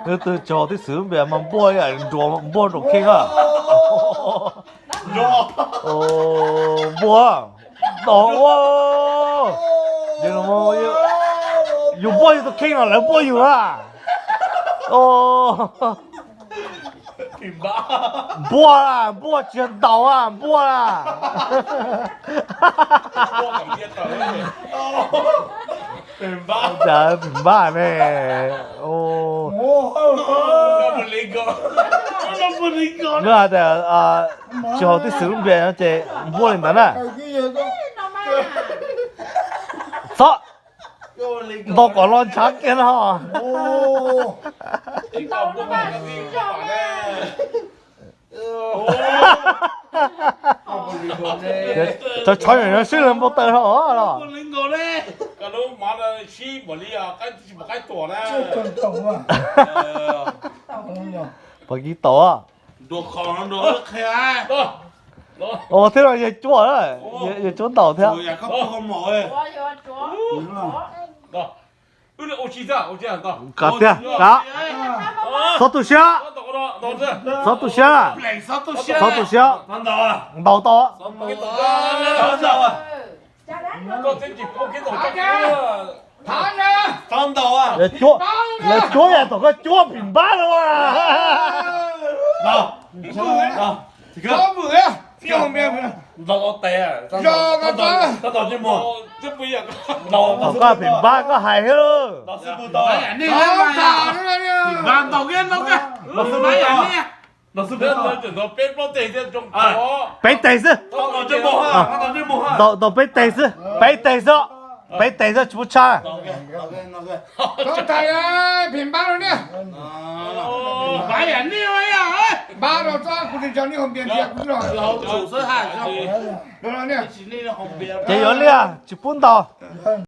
Leej twg tsis haus tib xwm lub npias mas npuaj ib yam nruas, npuaj nruas kheej a. Npuaj, ntaus ua. Yus npuaj yus tus kheej los lawv npuaj yus a. Npuaj, npuaj tsis yog ntaus a, npuaj a. Cas pim npab ne. Nws hais tias tsis haus tib xwm lub npias no ces npuaj li ntawd na. Txhob ntaus kom los ntshav kiag no. Tov tshov no sib lawv npau taws hlo los. Pom kiv taus. Ua thiab no yog cuab, yog cuab ntaus thiab. Kav tiag, kav. Txhob tu siab. Txhob tu siab. Txhob tu siab. Ntaus tau. Lawv cuab yam tom koj cuab pim npab no. Tom koj pim npab koj hais thiab. Peb teg xwb. Ntaus peb teg xwb, peb teg xwb, peb teg xwb tsis pub tshaj. Ces yuav liaj tsis pub ntaus.